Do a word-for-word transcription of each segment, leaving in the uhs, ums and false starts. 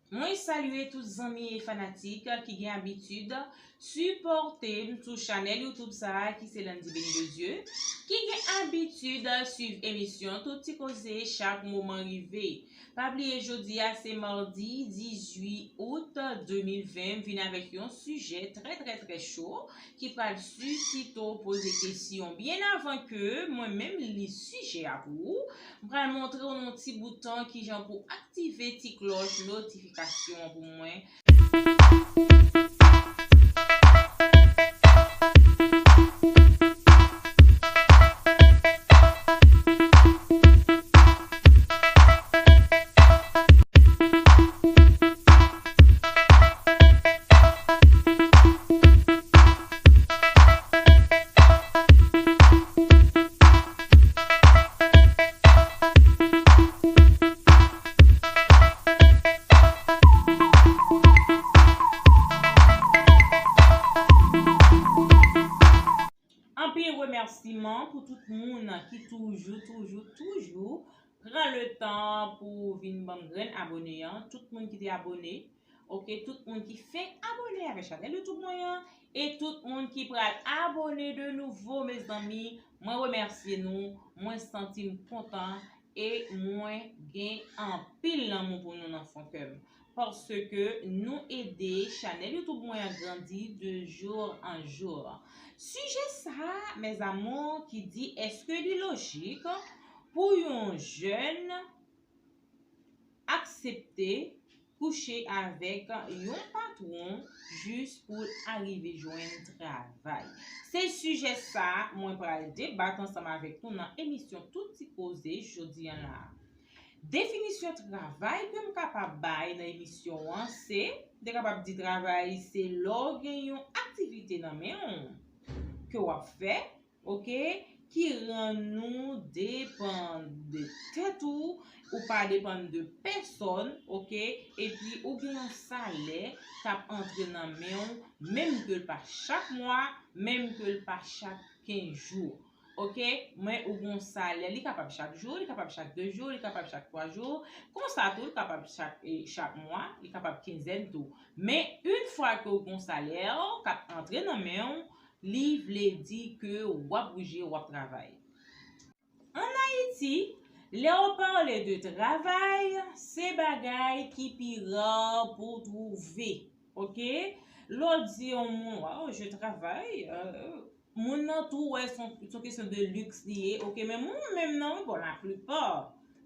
Mwen salye tout zanmi e fanatik ki gen abitid sipòte m sou chanèl YouTube sa a ki se Landy Béni de Dieu, ki gen abitid swiv emisyon Tout Ti Koze chak moman rive. Pa bliye jodi a se madi dizuit out de mil ven, m vin avèk yon sijè trè trè trè cho ki pral sisite w poze kesyon. Byen avan ke mwen menm li sijè a pou ou, m pral montre w nan yon ti bout tan kijan pou aktive ti klòch notifikasyon an pou mwen. Anpil remèsiman pou tout moun ki toujou, toujou, toujou pran le tan pou vin ban m grenn abone an. Tout moun ki te abone, oke, tout moun ki fenk abone avèk chanèl YouTube mwen an, e tout moun ki pral abone de nouvo, mezanmi, mwen remèsye nou, mwen santi m kontan e mwen gen anpil lanmou pou nou nan fon kè m. Paske nou ede chanèl YouTube mwen an grandi de jour en jour. Sijè sa, mes amours, ki di, èske li lojik pou yon jèn aksepte kouche avèk yon patwon jis pou l arive jwenn travay? Se sijè sa mwen pral debat ansanm avèk nou nan emisyon Tout Ti Koze jodi an la. Definisyon travay ke m kapab bay nan emisyon an se, m te kapab di travay se lè w gen yon aktivite nan men w ke w ap fè, oke, ki rann nou depann de tèt ou, ou pa depann de pèsòn, oke, epi ou gen yon salè k ap antre nan men w, menm ke l pa chak mwa, menm ke l pa chak kenz jou. Oke, men ou gen yon salè, li kapab chak jou, li kapab chak de jou, li kapab chak twa jou, konsa tou, li kapab chak, e, chak mwa, li kapab kenzèn tou. Men, yon fwa ke ou gen yon salè k ap antre nan men w, li vle di ke w ap bouje, w ap travay. Ann Ayiti, lè w pale de travay, se bagay ki pi ra pou w twouve. Oke? Lè w di yon moun, waw, je travaille, euh, moun nan tou wè se yon, se yon kesyon de liks li ye, oke, men moun menm nan, wi, bon, laplipa,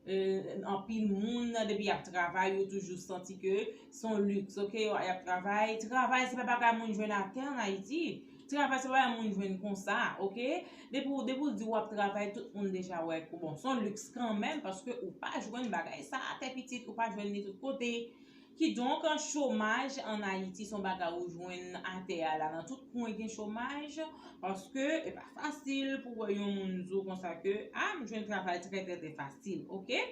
euh, anpil moun, depi y ap travay, yo toujou santi ke se yon liks, oke, y ap travay. Travay, se pa bagay moun jwenn atè ann Ayiti. Travay, se pa bagay moun jwenn konsa, oke? Depi w, depi w di w ap travay, tout moun deja wè ke, bon, se yon liks kanmenm, paske ou pa jwenn bagay sa atè pitit, ou pa jwenn li tout kote. Kidonk, chomaj ann Ayiti se yon bagay ou jwenn atè a la. Nan tout kwen gen chomaj, paske e pa fasil pou wè yon moun di w konsa ke, a, m jwenn travay trè, trè, trè fasil, oke?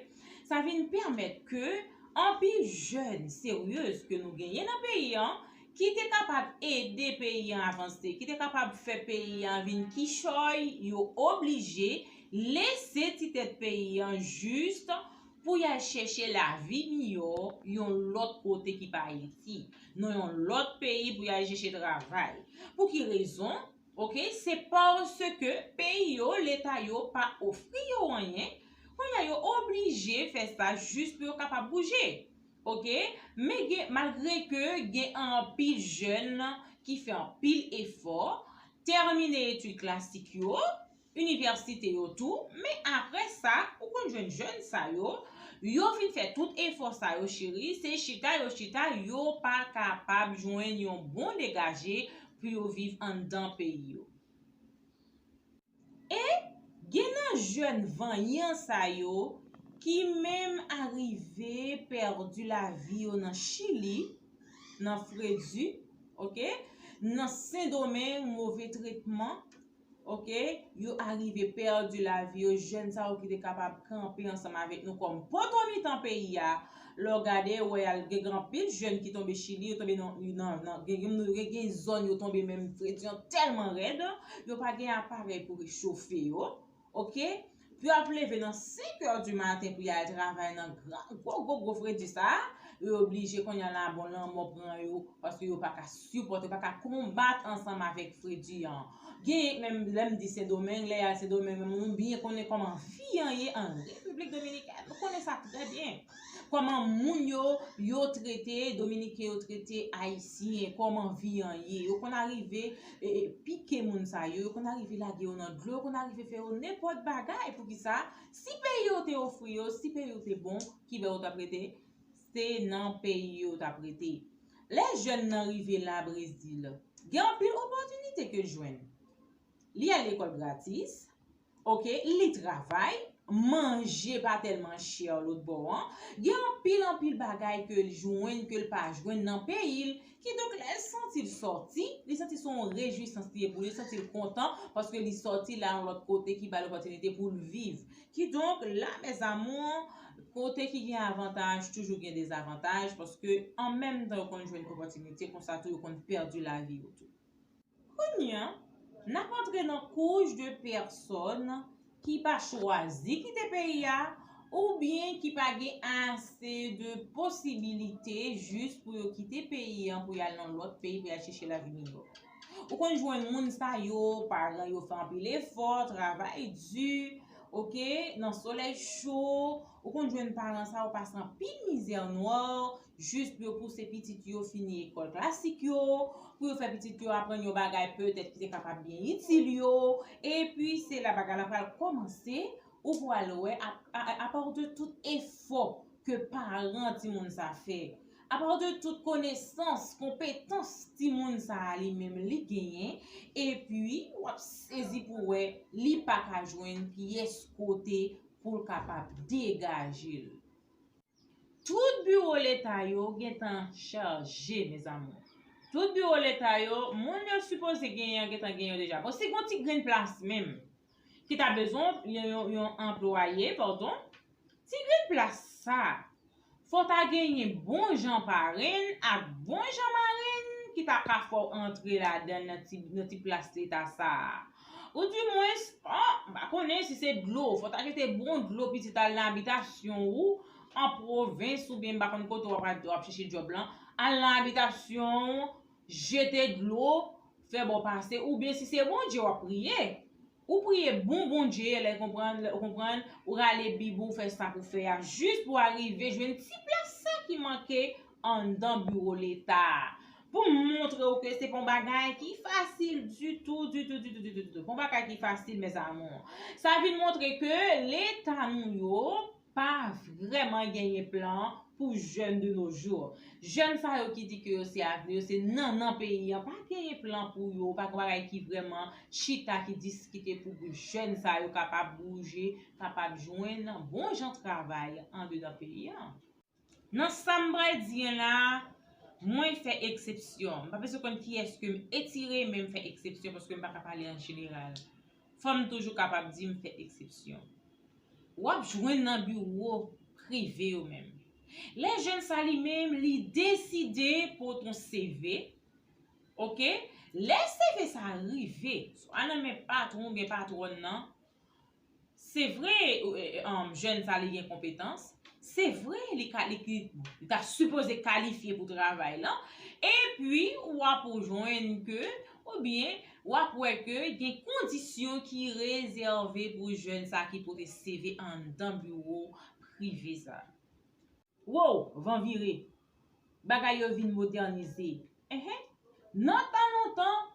Sa vin pèmèt ke anpil jèn seryez ke nou genyen nan peyi an, ki te kapab ede peyi an avanse, ki te kapab fè peyi an vin kichòy, yo oblije lese ti tèt peyi an jis pou y al chèche lavi miyò yon lòt kote ki pa Ayiti, nan yon lòt peyi pou y al chèche travay. Pou ki rezon? Oke, se paske peyi yo, leta yo pa ofri yo anyen, kounye a yo oblije fè sa jis pou yo kapab bouje. Oke, men gen, malgre ke gen anpil jèn ki fè anpil efò, tèmine etid klasik yo, inivèsite yo tou, men apre sa, ou konn jwenn jèn sa yo, yo fin fè tout efò sa yo, cheri, se chita yo chita, yo pa kapab jwenn yon bon degaje pou yo viv anndan peyi yo. E gen nan jèn vanyan sa yo ki menm arive pèdi lavi yo nan Chili, nan Fredi, oke, nan Sendomeng, move tretman, oke, yo arive pèdi lavi yo, jèn sa yo ki te kapab kanpe ansanm avèk nou kòm poto mitan peyi a. Lè w gade, w wè al gen, gen anpil jèn ki tonbe Chili, yo tonbe nan, nan, nan, gen, gen, gen, gen zòn yo tonbe menm Fredi an tèlman rèd, yo pa gen aparèy pou rechofe yo, oke? Pou y ap leve nan senk è di maten pou y al travay nan gran, gwo, gwo, gwo Fredi sa a, Yo oblije kounye a la bon lanmò pran yo, paske yo pa ka sipòte, yo pa ka konbat ansanm avèk fredi an. Genyen menm, lè m di Sendomeng, lè y al Sendomeng, menm nou byen konnen kòman vi an ye an Repiblik Dominikèn. Nou konnen sa trè byen. Kòman moun yo, yo trete, Dominiken yo trete Ayisyen, kòman vi an ye. Yo konn arive e, e, pike moun sa yo, yo konn arive lage yo nan dlo, yo konn arive fè yo nenpòt bagay. Poukisa? Si peyi yo te ofri yo, si peyi yo te bon, ki bò yo t ap rete? Se nan peyi yo t ap rete. Lè jèn nan rive la Brezil, gen anpil opòtinite ke l jwenn. Li al lekòl gratis, oke, li travay, manje pa tèlman chè lòt bò an, gen anpil, anpil bagay ke l jwenn, ke l pa jwenn nan peyi l, kidonk lè l santi l sòti, li santi se yon rejwisans li ye pou li, li santi l kontan, paske li sòti la yon lòt kote ki ba l opòtinite pou l viv. Kidonk, la, mes amours, kote ki gen avantaj, toujou gen dezavantaj, paske an menm tan yo konn jwenn opòtinite, konsa tou yo konn pèdi lavi yo tou. Kounye a, n ap antre nan kouch de pèsòn ki pa chwazi kite peyi a, oubyen ki pa gen ase de posibilite jis pou yo kite peyi an, pou y al nan lòt peyi, pou y al chèche lavi miyò. Ou konn jwenn moun sa yo, paran yo fè anpil efò, travay di, oke, nan solèy cho, ou konn jwenn paran sa yo pase anpil mizè nwa, jis pou yo pouse pitit yo fini lekòl klasik yo, pou yo fè pitit yo aprann yon bagay petèt ki te kapab byen itil yo, epi se la bagay la pral kòmanse, ou pral wè, a, a, a, apa de tout efò ke paran timoun sa fè, apa de tout konesans, konpetans timoun sa a li menm li genyen, epi w ap sezi pou wè li pa ka jwenn pyès kote pou l kapab degaje l. Tout biwo leta yo gentan chaje, mes amours. Tout biwo leta yo, moun yo sipoze genyen an gentan genyen yo deja. Bon, si gon ti grenn plas menm, ki ta bezwen yon, yon, yon anplwaye, padon, ti grenn plas sa, fò ta genyen bon jan parenn ak bon jan marenn ki ta ka fè w antre ladan nan ti, nan ti plas leta sa a. Ou dimwens, an, m pa konnen si se dlo, fò ta jete bon dlo pitit al nan abitasyon ou, an pwovens oubyen m pa konn kote w ap, w ap chèche djòb lan, al nan abitasyon w, jete dlo, fè bò pase, oubyen si se Bondye w ap priye, ou priye bon Bondye, lè konprann, lè ou konprann, ou rale Bib ou, fè sa pou fè a, jis pou arive jwenn ti plas sa ki manke anndan biwo leta a. Pou montre w ke se pa yon bagay ki fasil ditou, ditou, ditou, ditou, ditou. Pa yon bagay ki fasil, mes amours. Sa vin montre ke leta nou yo pa vrèman genyen plan pou jèn de nos jours. Jèn sa yo ki di ke yo se avni, yo se nannan peyi an, pa genyen plan pou yo, pa gen bagay ki vrèman chita, ki diskite pou jèn sa yo kapab bouje, kapab jwenn bon jan travay andedan peyi an. Nan sa m pral di an la, mwen fè eksepsyon. M pa bezwen konn kiyès ke m etire, men m fè eksepsyon paske m pa ka pale an jeneral. Fò m toujou kapab di m fè eksepsyon. W ap jwenn nan biwo prive yo menm. Lè jèn sa li menm, li deside pote yon C V, oke? Lè C V sa rive, swa nan men patwon oubyen patwòn nan, se vre, e, e, um, jèn sa li gen konpetans, se vre li ka, li, li, li ta sipoze kalifye pou travay lan, epi w ap jwenn ke, oubyen w ap wè ke gen kondisyon ki rezève pou jèn sa ki pote C V anndan biwo prive sa. Wow, van vire. Bagay yo vin modènize. Enhen. Nan tan lontan,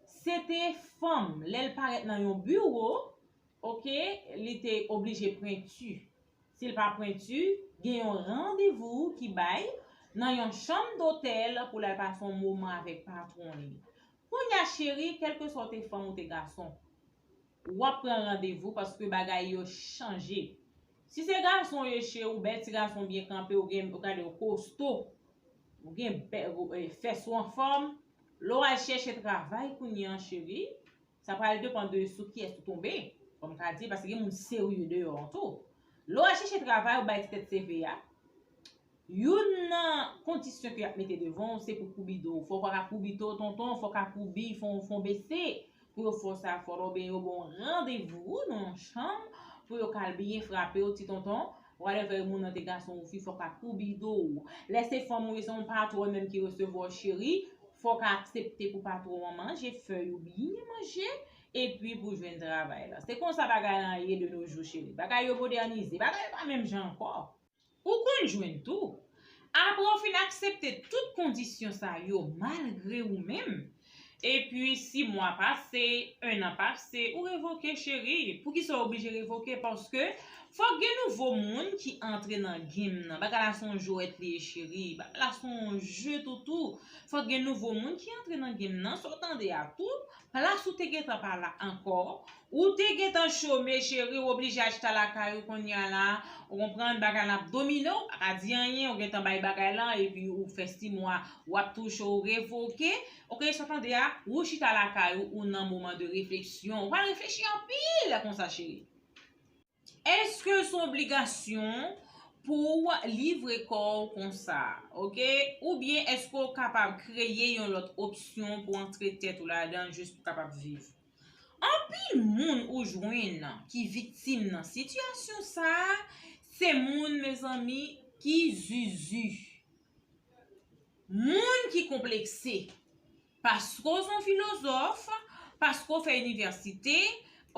se te fanm, lè l parèt nan yon biwo, oke, li te oblije pwenti. Si l pa pwenti, gen yon randevou ki bay nan yon chanm dotèl pou l al pase yon moman avèk patwon li. Kounye a, cheri, kèlkeswa w te fanm ou te gason, w ap pran randevou paske bagay yo chanje. Si se gason w ye, cheri, ou bèl ti gason byen kanpe, ou gen, ou gade w kosto, ou gen bè-, ou, e, fès ou anfòm, lè w al chèche travay kounye an, cheri, sa pral depann de sou kiyès ou tonbe. Kòm ka di, paske gen moun serye deyò an tou. Lè w al chèche travay, ou bay ti tèt C V a. Youn nan kondisyon ke y ap mete devan w, se pou koubi do w. Fò w ka koubi to tonton, fò w ka koubi, fò, fò w bese. Pou yo fè w sa, fò w oubyen yo ba w randevou nan yon chanm, pou yo ka al byen frape w, ti tonton. Whatever moun nan te gason ou fi, fòk ak pou bido w. Lè se fanm ou ye, se yon patwon menm ki resevwa w, cheri, fòk aksepte pou patwon an manje fèy ou byen manje, epi pou jwenn travay la. Se konsa bagay lan ye de nos jours, cheri. Bagay yo modènize, bagay yo pa menm jan ankò. Ou konn jwenn tou. Apre w fin aksepte tout kondisyon sa yo malgre ou menm, epi sis mwa pase, en an pase, ou revoke, cheri. Poukisa w oblije revoke? Paske fòk gen nouvo moun ki antre nan game nan. Bagay la se yon jwèt li ye, cheri. Bagay la se yon je toutou. Fòk gen nouvo moun ki antre nan game nan. Sa w tande a tou, plas ou te gentan pa la ankò. Ou te gentan chome, cheri, ou oblije al chita lakay ou kounye a la. Ou konprann, bagay la ap domine w, pa ka di anyen, ou gentan bay bagay lan, epi ou fè sis mwa, w ap touche, ou revoke. Oke, sa w tande a, ou chita lakay ou, ou nan moman de refleksyon. Ou pral reflechi anpil konsa, cheri. Èske se yon obligasyon pou w livre kò w konsa, oke? Oubyen èske w kapab kreye yon lòt opsyon pou antre tèt ou ladan jis pou w kapab viv? Anpil moun ou jwenn ki viktim nan sitiyasyon sa a, se moun, mezanmi, ki zuzu. Moun ki konplekse. Paske w se yon filozòf, paske w fè inivèsite,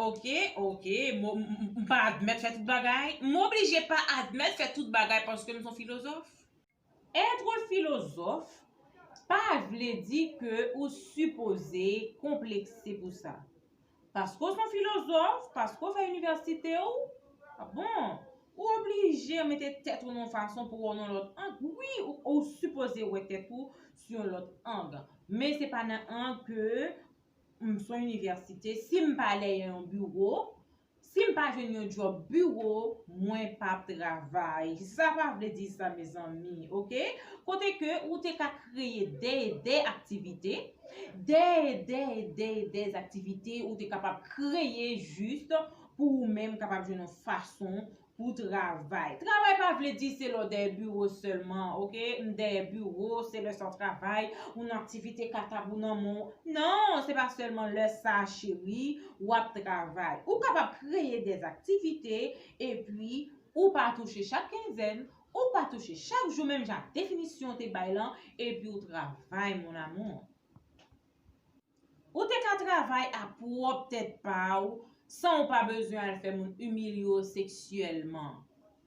oke, oke, m, m, m pa admèt fè tout bagay, m oblije pa admèt fè tout bagay paske m se yon filozòf. Être philosophe pa vle di ke ou sipoze konplekse pou sa. Paske w se yon filozòf, paske w fè inivèsite w, a bon, ou oblije mete tèt ou nan yon fason pou w wè w nan lòt ang. Wi, ou, ou sipoze wè tèt ou sou yon lòt ang. Men se pa nan ang ke m se yon inivèsite, si m pa dèyè yon biwo, si m pa jwenn yon djòb biwo, mwen p ap travay. Sa pa vle di sa, mezanmi, oke? Kote ke ou te ka kreye de, de aktivite, de, de, de, de aktivite ou te kapab kreye jis pou ou menm kapab jwenn yon fason pou travay. Travay pa vle di se lè w dèyè biwo sèlman, oke? M dèyè biwo, se lè sa w travay, ou nan aktivite katab ou nan men w. Non, se pa sèlman lè sa, cheri, w ap travay. Ou kapab kreye de aktivite, epi ou pa touche chak kenzèn, ou pa touche chak jou, menm jan ak definisyon w te bay lan, epi w travay, mon amour. Ou te ka travay a pwòp tèt pa w, san w pa bezwen al fè moun imilye w seksyèlman.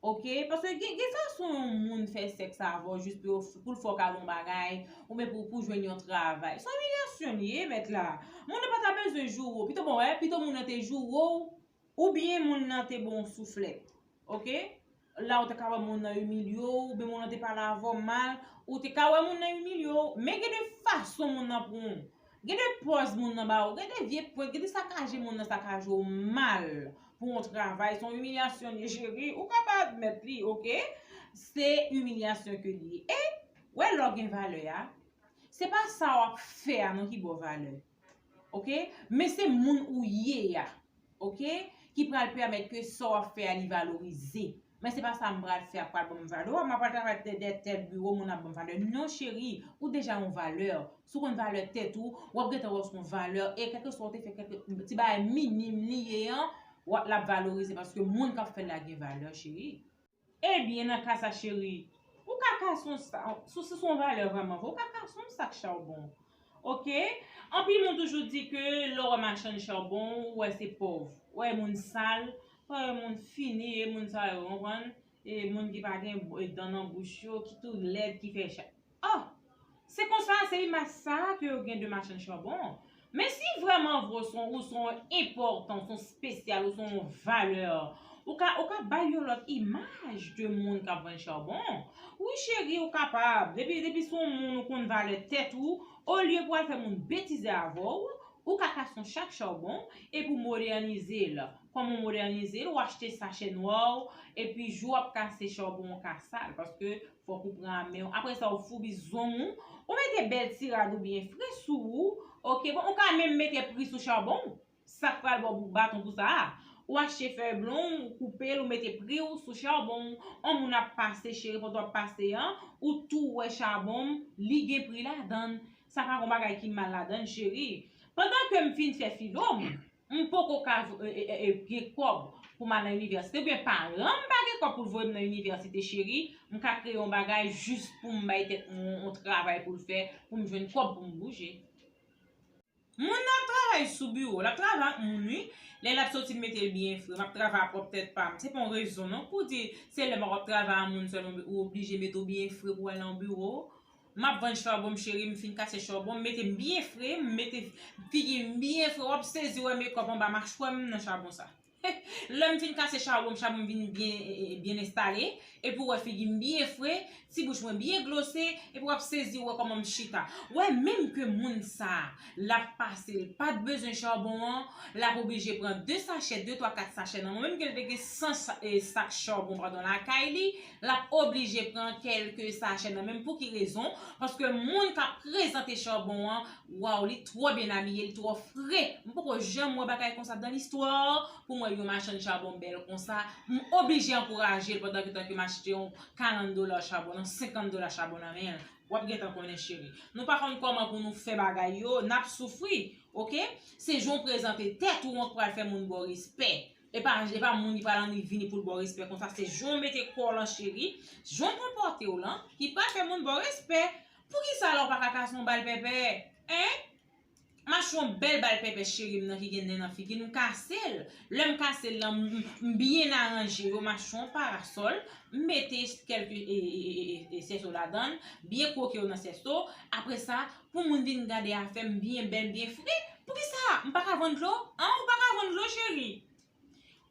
Oke? Paske gen, gen fason yon moun fè sèks avè w jis pou yo, pou l fè w ka gen yon bagay, oubyen pou, pou jwenn yon travay. Se yon imilyasyon l ye, mèt la. Moun nan pa ta bezwen joure w. Pito, bon, wè, pito moun nan te joure w, oubyen moun nan te ba w yon souflèt. Oke? La ou te ka wè moun nan imilye w, oubyen moun nan te pale avè w mal, ou te ka wè moun nan imilye w. Men gen de fason moun nan pran w. Gen de pòz moun nan ba w, gen de vye pwent, gen de sakaje moun nan sakaje w mal pou yon travay. Se yon imilyasyon li ye, cheri. Ou ka pa admèt li, oke? Se imilyasyon ke li ye. E, wè lè w gen valè a, se pa sa w ap fè a non ki ba w valè. Oke? Men se moun ou ye a, oke, ki pral pèmèt ke sa w ap fè a li valorize. Men se pa sa m pral fè a pral ban m valè. M ap pral travay dèyè tèl biwo, moun ap ban m valè. Non, cheri, ou deja yon valè. Si w konn valè tèt ou, w ap gentan wè w se yon valè. E kèlkeswa w te fè kèlke ti bagay minim li ye an, w ap, l ap valorize paske moun k ap fè l la gen valè, cheri. Ebyen, nan ka sa, cheri, ou ka kase yon sa, si w se yon valè vrèman vre, ou ka kase yon sak chawbon. Oke? Anpil moun toujou di ke lè w wè machann chawbon, ou wè se pòv. Ou wè moun sal, ou wè moun fini, e moun sa yo, konprann? E moun ki pa gen bo-, dan nan bouch yo, ki tou lèd, ki fè cha-, Oh! Se konsa, se imaj sa a ke yo gen de machann chawbon. Men si vrèman vre w se yon, ou se yon enpòtan, ou se yon espesyal, ou se yon valè, ou ka, ou ka bay yon lòt imaj de moun k ap vann chawbon. Wi, cheri, ou kapab. Depi, depi se yon moun ou konn valè tèt ou, olye pou al fè moun betize avè w, ou ka kase yon chak chawbon epi w modènize l. Kòman w modènize l? Ou achte sachè nwa w, epi jou w ap kase chawbon w ka sal, paske fòk ou pran a men w. Apre sa, ou foubi zong ou, ou mete bèl ti rad oubyen fre sou ou. Oke, bon, ou ka menm mete pri sou chawbon w. Sa k pral ba w bout baton pou sa a? Ou achte fèy blon, ou koupe l, ou mete pri w sou chawbon w. On moun ap pase, cheri, pandan w ap pase an, ou tou wè chawbon w, li gen pri ladan l. Sa pa gon bagay ki mal ladan l, cheri. Pandan ke m fin fè filo m, m poko ka, e, e, e, e, gen kòb pou m al nan inivèsite, oubyen paran m pa gen kòb pou l voye m nan inivèsite, cheri, m ka kreye yon bagay jis pou m bay tèt mwen yon travay pou l fè, pou m jwenn kòb pou m bouje. Moun nan ap travay sou biwo, l ap travay ak moun, wi. Lè l ap soti, m mete l byen fre. M ap travay a pwòp tèt pa m. Se pa yon rezon, non, pou di se lè m ap travay a moun sèlman ou oblije mete w byen fre pou w al nan biwo. M ap vann chabon m, cheri, m fin kase chabon, m mete m byen fre, m mete figi m byen fre. W ap sezi wè mekòp anba machwè m nan chabon sa. Lè m fin kase chabon m, chabon m vin byen, e, e, byen enstale, epi w wè figi m byen fre, ti bouch mwen byen glose, epi w ap sezi wè kòman m chita. Wè, menm ke moun sa a, l ap pase, l pa t bezwen chabon an, l ap oblije pran de sachè, de, twa, kat sachè nan mwen, menm ke l te gen san sa- e, sak chabon, padon, lakay li, l ap oblije pran kèlke sachè nan men m. Pou ki rezon? Paske moun k ap prezante chabon an, waw, li twò byen abiye, li twò fre. M poko janm wè bagay konsa dan listwa pou m wè yon machann chabon bèl konsa. M oblije ankouraje l pandan ke tan ke m achte yon karant dola chabon nan, senkant dola chabon nan men l. W ap gentan konnen, cheri. Nou pa konn kòman pou nou fè bagay yo, n ap soufri, oke? Se jan w prezante tèt ou an k pral fè moun ba w respè. E pa, e pa moun ki pral annik vini pou l ba w respè konsa. Se jan w mete kò w lan, cheri, jan w konpòte w lan, ki pral fè moun ba w respè. Poukisa la w pa ka kase yon bal pèpè? Hein? M achte yon bèl bal pèpè cheri m nan ki gen nen nan figi l, m kase l. Lè m kase l lan, m, m, m byen aranje yo, m achte yon parasòl, m mete kèlke, e, e, e, e, e, sèso ladan l, byen kwoke yo nan sèso. Apre sa, pou moun vin gade afè m byen bèl, m byen fre. Poukisa? M pa ka vann dlo? An, ou pa ka vann dlo, cheri?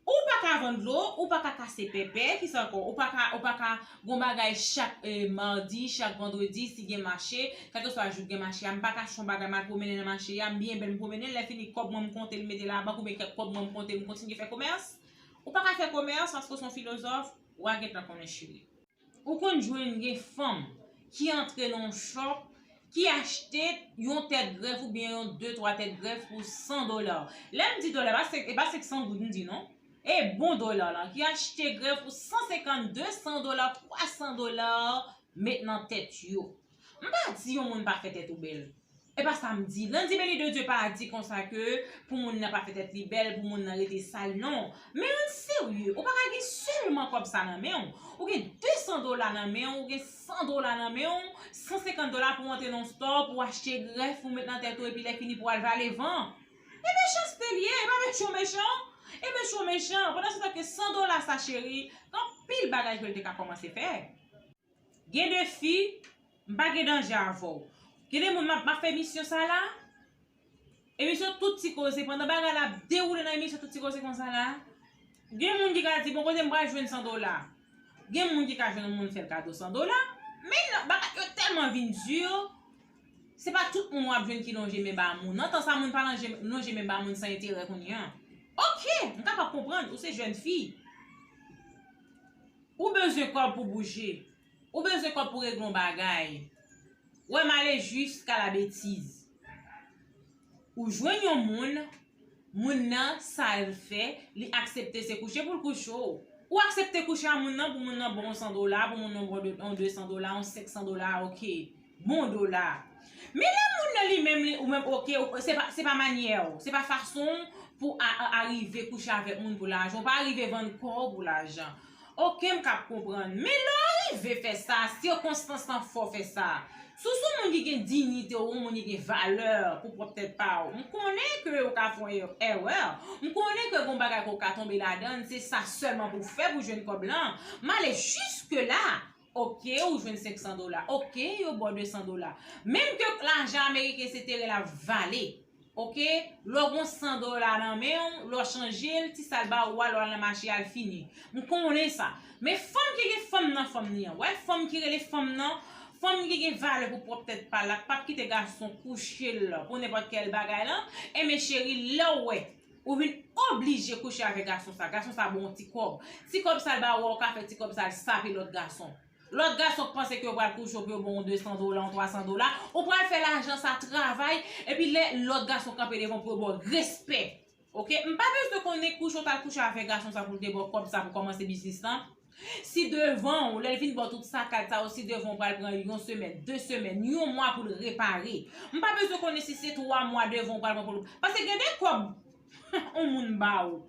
Ou pa ka vann dlo, ou pa ka kase pèpè, kisa ankò? Ou pa ka, ou pa ka gon bagay chak, eh, madi, chak vandredi, si gen mache, kèlkeswa jou gen mache a, m pa ka achte yon bagay m al pwomennen nan mache a, m byen bèl m pwomennen, lè fini kòb mwen m konte l mete labank, oubyen kèk kòb mwen m konte l m kontinye fè komès. Ou pa ka fè komès paske w se yon filozòf, w a gentan konnen cheri. Ou konn jwenn gen fanm ki antre nan yon shop, ki achte yon tèt grèf oubyen yon de, twa tèt grèf pou san dola. Lè m di dola, e pa senk, e pa senk san goud m di non. E bon dola la, ki achte grèf pou san senkant, de san dola, twa san dola, met nan tèt yo. M pa di yon moun pa fè tèt ou bèl. E pa sa m di. Landy Benny de Dieu pa di konsa ke pou moun nan pa fè tèt li bèl, pou moun nan rete sal, non. Men ann serye, ou pa ka gen sèlman kòb sa nan men w. Ou gen de san dola nan men w, ou gen san dola nan men w, san senkant dola pou w antre nan yon store, pou w achte grèf, pou w met nan tèt ou, epi lè fini pou w al vale van. E mechanste l ye, e pa mechan w mechan. E mechan w mechan. Pandan se tan ke san dola sa, cheri, gen anpil bagay ke l te ka kòmanse fè. Gen de fi, m pa gen danje avè w. Gen de moun m ap, m ap fè emisyon sa la. Emisyon tout ti koze, pandan bagay la ap dewoule nan emisyon tout ti koze konsa la. Gen moun ki ka di, bon, kote m pral jwenn san dola? Gen moun ki ka jwenn yon moun fè l kado san dola. Men non, bagay yo tèlman vin di, se pa tout moun w ap jwenn ki lonje men ba moun. Nan tan sa, moun pa lonje, lonje men ba moun san enterè kounye a. Oke, m kapab konprann, ou se jèn fi. Ou bezwen kòb pou bouje. Ou bezwen kòb pou regle yon bagay. Wè m ale jiska la betiz. Ou jwenn yon moun, moun nan, sa l fè, li aksepte se kouche pou l kouche w. Ou aksepte kouche a moun nan pou moun nan ba w yon san dola, pou moun nan ba w de, yon de san dola, yon senk san dola, oke. Bon dola. Men lè moun nan li menm, li, ou menm, oke, ou, se pa, se pa manyè w, se pa fason w pou a, a, arive kouche avèk moun pou lajan. Ou pa rive vann kò w pou lajan. Oke, m kab konprann. Men lè w rive fè sa, sikonstans lan fè w fè sa. Si w se yon moun ki gen diyite, ou yon moun ki gen valè pou pwòp tèt pa w, m konnen ke w ka fè yon erè. M konnen ke gon bagay ke w ka tonbe ladan l, se sa sèlman pou w fè pou jwenn kòb lan. M ale jiske la. Oke, ou jwenn senk san dola. Oke, yo ba w de san dola. Menm ke lajan ameriken se teren l ap vale. Oke, lè w gon san dola nan men w, lè w chanje l, ti sa l ba ou a, lè w al nan mache a, l fini. M konnen sa. Men fanm ki gen fanm nan fanm li an, wè fanm ki rele fanm nan, fanm ki gen valè pou pwòp tèt pa l la, p ap kite gason kouche l pou nenpòt kèl bagay lan. Enben cheri, lè w wè ou vin oblije kouche avèk gason sa, gason sa ba w yon ti kòb. Ti kòb sa l ba ou a, ou ka fè ti kòb sa l sape lòt gason. Lòt gason k panse ke yo pral kouche w pou yo ba w yon de san dola, yon twa san dola, ou pral fè lajan sa travay, epi lè lòt gason kanpe devan w pou yo ba w respè. Oke? M pa bezwen konnen kouche w t al kouche avèk gason sa pou l te ba w kòb sa pou kòmanse biznis lan. Si devan w, lè l vin ba w tout sa, kat sa, ou si devan w pral pran yon semèn, de semèn, yon mwa pou l repare. M pa bezwen konnen si se twa mwa devan w pral pran pou l. Paske gen de kòb yon moun ba ou.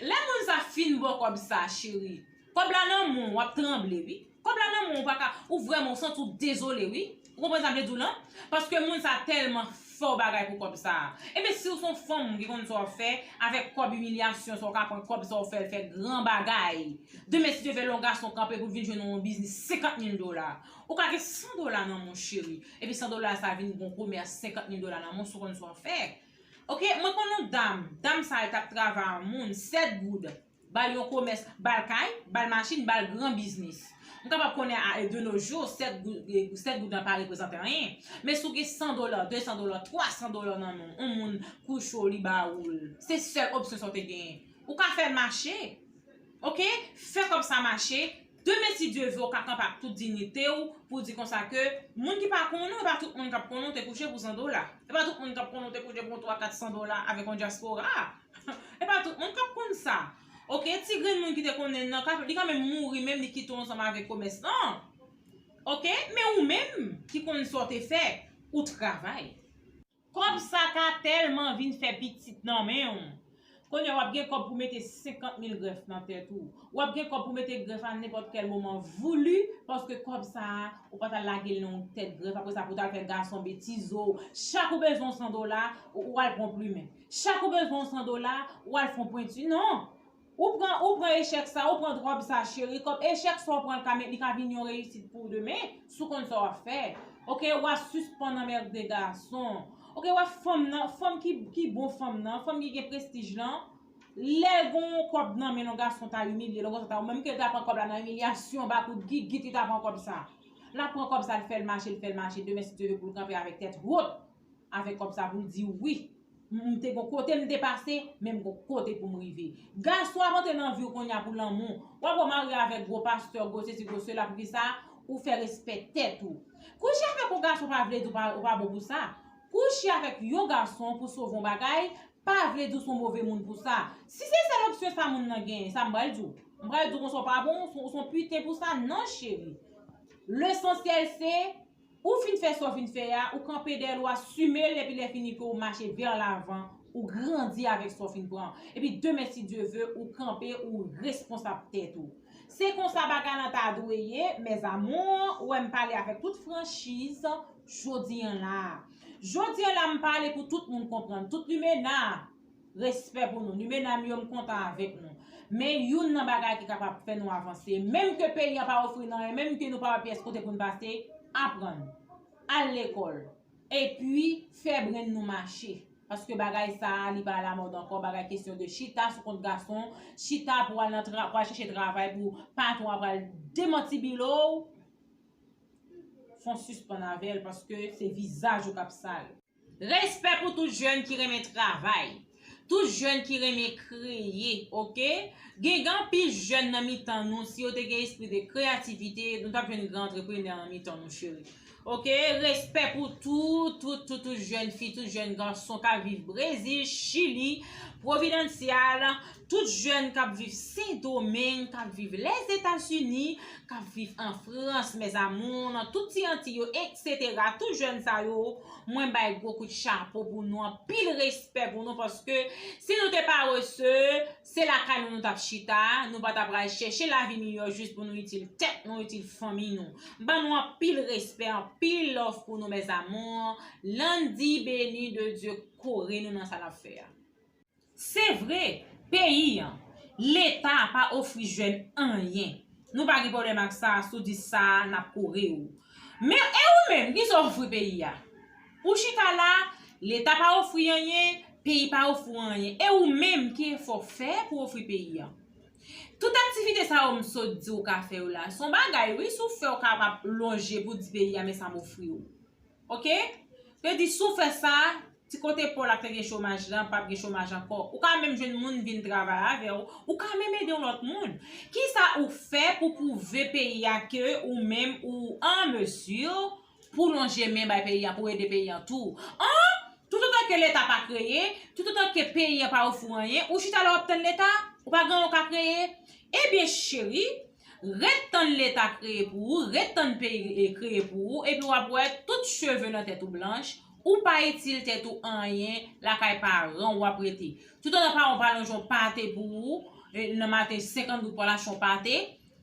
Lè moun sa fin ba w kòb sa, cheri, kòb la nan men w, w ap tranble, wi. Kòb la nan men w, ou pa ka, ou vrèman, ou santi w dezole, wi. Ou konprann sa m vle di w lan? Paske moun sa tèlman fè w bagay pou kòb sa. Ebyen, si w se yon fanm ki konn sa w ap fè, avèk kòb imilyasyon sa, w ka pran kòb sa, w fè l fè gran bagay. Demen, si Dye vle, lè yon gason kanpe pou l vin jwenn yon biznis senkant mil dola. Ou ka gen san dola nan men w, cheri. Epi san dola sa vin gon komès senkant mil dola nan men w, si w konn sa w ap fè. Oke, mwen konn yon dam. Dam sa, li t ap travay a moun, sèt goud. Ba l yon komès, ba l kay, ba l machin, ba l gran biznis. M kapab konnen a, de nos jours, sèt goud, e, sèt goud lan pa reprezante anyen. Men si w gen san dola, de san dola, twa san dola nan men w, yon moun kouche w, li ba ou l. Se sèl opsyon sa w te genyen. Ou ka fè l mache. Oke? Fè kòb sa mache. Demen, si Dye vle, w ka kanpe ak tout diyite w pou di konsa ke moun ki pa konnen w, e pa tout moun k ap konnen w te kouche pou san dola. E pa tout moun k ap konnen w te kouche pou yon twa kat san dola avèk yon dyaspora. E pa tout moun k ap konn sa. Oke, ti grenn moun ki te konnen l nan, ka, li kanmenm mouri, menm li kite w ansanm avèk komès lan. Oke, men ou menm ki konn sa w te fè, ou travay. Kòb sa ka tèlman vin fè pitit nan men w. Kounye a w ap gen kòb pou mete senkant mil grèf nan tèt ou. W ap gen kòb pou mete grèf a nenpòt kèl moman voulu, paske kòb sa a, ou pa t al lage l nan yon tèt grèf, apre sa pou w t al fè gason betize w. Chak ou bezwen yon san dola, ou, ou al pran plimen. Chak ou bezwen yon san dola, ou al fè yon pwenti. Non! Ou pran, ou pran echèk sa, ou pran kòb sa, cheri. Kòb echèk sa w pran, li ka vin yon reyisit pou w demen, si w konn sa w ap fè. Oke, w a sispann anmède gason. Oke, w a fanm nan, fanm ki, ki bon fanm nan, fanm ki gen prestij lan. Lè l gon kòb nan men l, yon gason ta imilye l, yon gason ta, menm ke l ta pran kòb la nan imilyasyon, ba kout gigit, li ta pran kòb sa. L ap pran kòb sa, l fè l mache, l fè l mache, demen, si Dye vle, pou l kanpe avèk tèt wot avèk kòb sa, pou l di wi. M te gon kote m te pase, men m gon kote pou m rive. Gason ap antre nan vi w kounye a pou lanmou. W ap wè w marye avèk gwo pastè, gwo sesi, gwo sela, poukisa? Ou fè respè tèt ou. Kouche avèk yon gason pa vle di w pa, ou pa bon pou sa. Kouche avèk yon gason pou sove yon bagay, pa vle di w se yon move moun pou sa. Si se sèl opsyon sa moun nan genyen, sa m pral di w. M pral di w konsa w pa bon, ou se, ou se yon piten pou sa, non cheri. Lesansyèl se, ou fin fè sa w fin fè a, ou kanpe dèyè l, ou asime l, epi lè fini ke w mache vè lavan, ou grandi avèk sa w fin pran. Epi demen, si Dye vle, ou kanpe, ou responsab tèt ou. Se konsa bagay lan ta dwe ye, mes amours, ou wè m pale avèk tout franchiz, jodi an la. Jodi an la, m pale pou tout moun konprann, tout limena. Respè pou nou. Limena m yo, m kontan avèk nou. Men youn nan bagay ki kapab fè nou avanse, menm ke peyi an pa ofri n anyen, menm ke nou pa wè pyès kote pou n pase, aprann. Al lekòl. Epi, fè brenn nou mache. Paske bagay sa a, li pa alamòd ankò. Bagay kesyon de chita sou kont gason, chita pou al nan tra-, pou al chèche travay pou patwon an pral demantibile w. Fò n sispann avè l, paske se vizaj ou k ap sal. Respè pou tout jèn ki renmen travay. Tout jèn ki renmen kreye, oke? Gen, gen anpil jèn nan mitan nou, si yo te gen espri de kreyativite, nou t ap jwenn gran antreprenè nan mitan nou, cheri. Oke? Respè pou tout, tout, tout, tout jèn fi, tout jèn gason k ap viv Brezil, Chili, Providencial, tout jèn k ap viv Sendomeng, k ap viv Lèzetazini, k ap viv an Frans, mes amours, nan tout ti Antiy yo, etsetera. Tout jèn sa yo, mwen bay gwo kout chapo pou nou, anpil respè pou nou, paske si nou te parese, se lakay nou nou t ap chita, nou pa t ap pral chèche lavi miyò jis pou nou itil tèt nou, itil fanmi nou. M ban nou anpil respè, anpil love pou nou, mes amours. Landy Béni de Dieu kore nou nan sa n ap fè a. Se vre, peyi an, Leta pa ofri jèn anyen. Nou pa gen pwoblèm ak sa, si w di sa, n ap kore w. Men, e ou menm, kisa w ofri peyi a? Ou chita la, Leta pa ofri anyen, peyi pa ofri w anyen. E ou menm, ki efò w fè pou w ofri peyi a? Tout aktivite sa yo m sot di w ka fè yo la, se yon bagay, wi, si w fè, w kapab lonje pou di peyi a, men sa m ofri w. Oke? Yo di, si w fè sa, ti kote pa w la k te gen chomaj lan, p ap gen chomaj ankò. Ou ka menm jwenn moun vin travay avè w. Ou ka menm ede yon lòt moun. Kisa ou fè pou pwouve peyi a ke ou menm ou an mezi pou lonje men bay peyi a, pou ede peyi a tou? An? Toutotan ke Leta pa kreye, toutotan ke peyi a pa ofri w anyen, ou chita la w ap tann Leta? Ou pa gen anyen w ka kreye? Ebyen, cheri, ret tann Leta kreye pou ou, ret tann peyi, e, kreye pou ou, epi w ap wè tout cheve nan tèt ou blanch, Ou pa itil tèt ou anyen, lakay paran w ap rete. Toutotan paran w pa lonje yon pate pou ou, e, nan maten senkant goud pou al achte yon pate,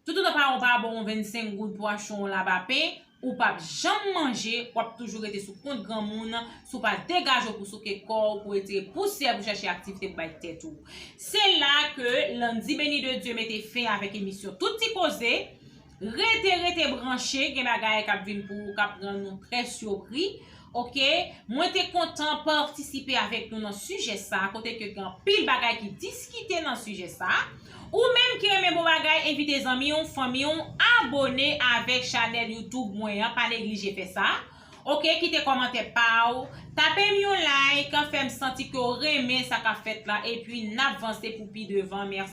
toutotan paran w pa ba w vennsenk goud pou achte yon labapen, ou p ap janm manje, w ap toujou rete sou kont granmoun, si w pa degaje w pou souke kò w, pou retire pousyè, pou chèche aktivite pou bay tèt ou. Se la ke Landy Beni de Dye mete fen avèk emisyon Tout Ti Koze. Rete, rete branche, gen bagay k ap vin pou ou, k ap rann nou trè sipri. Oke, mwen te kontan patisipe avèk nou nan sijè sa, kote ke gen anpil bagay ki diskite nan sijè sa. Ou menm ki renmen bon bagay, envite zanmi w, fanmi w, abone avèk chanèl YouTube mwen an, pa neglije fè sa. Oke, kite kòmantè pa w, tape m yon like, fè m santi ke w renmen sa k ap fèt la, epi n ap vanse pou pi devan. Mèsi.